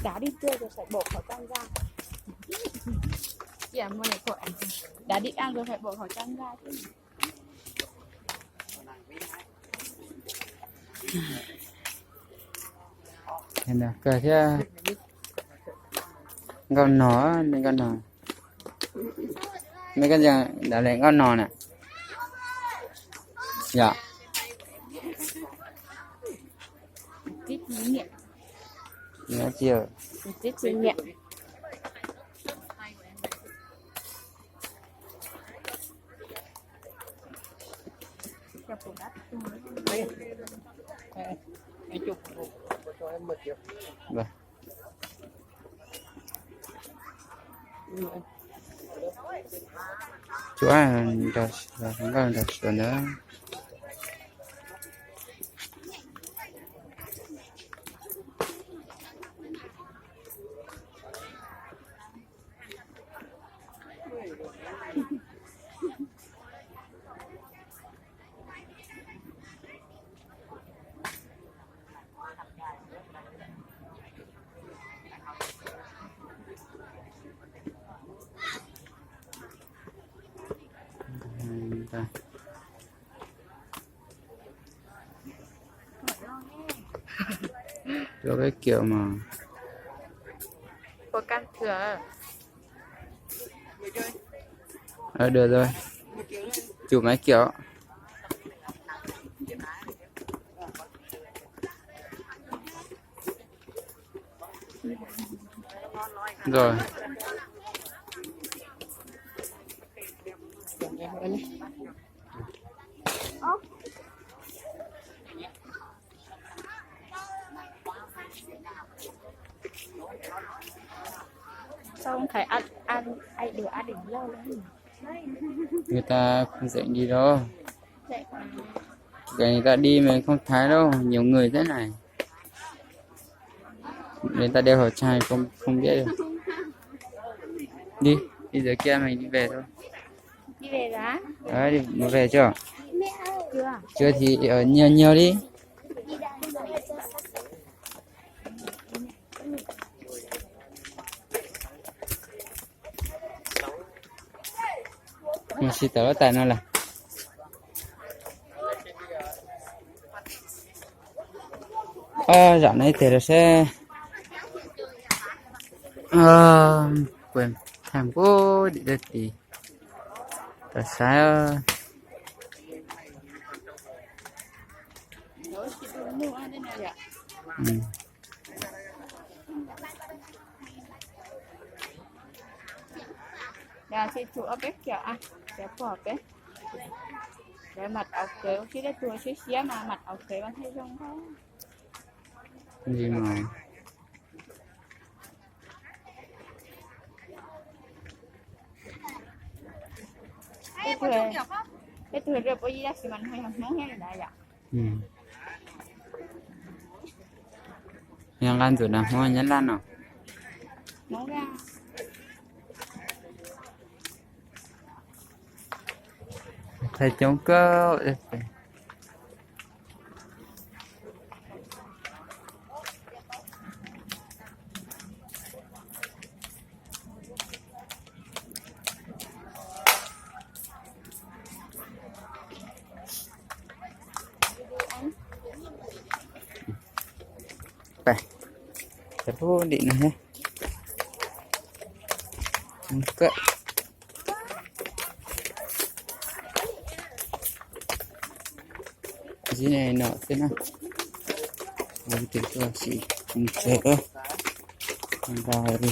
Cá đi tươi rồi phải bỏ khỏi trong ra. Cá đi ăn rồi phải bỏ khỏi trong ra chứ. Kawg thiab. Nkauj no, nkauj no. Mấy con giờ đã lên con nò nè. Dạ. Nó chưa. Vâng. Chuav nrog, nrog sawv ntawd. Cho cái kiểu mà. Có can thiệp. Ờ, được rồi. Chụp mấy kiểu. Rồi. Sao không thấy anh, anh, anh đưa anh đỉnh lâu lắm nhỉ? Người ta không rảnh đi đâu. Rảnh mà. Rảnh người ta đi mà không thấy đâu, nhiều người thế này. Người ta đeo khẩu trang không, không biết đâu. Đi, đi dưới kia mình đi về thôi. Đi về rồi á? Ờ, đi, muốn về chưa? Chưa. Chưa thì ở nhiều nhiều đi. Mus si tawm lub tais no lawm. Zaum no ib teg rau seb. Quên, tham kuj dim dab tis. Tau saib. Ces chụp ob peb kiểu, à, kéo phù hợp đấy. Đấy, mặc áo cưới, khi đây thường siết siết mà, mặc áo cưới mà thay dòng thôi. Gì mà. Teb tug rau puab ib dab tsi mas nws yog Hmoob thiab li ntawd yom. Yog nqa ntxuav nas Hmoob Nyab Laj no. Thaij coob kawg. Peb, cov lub dim no thiab. Kawm. Zib no xwb na. Ua tus tuaj sim mus tsev. Nqa li.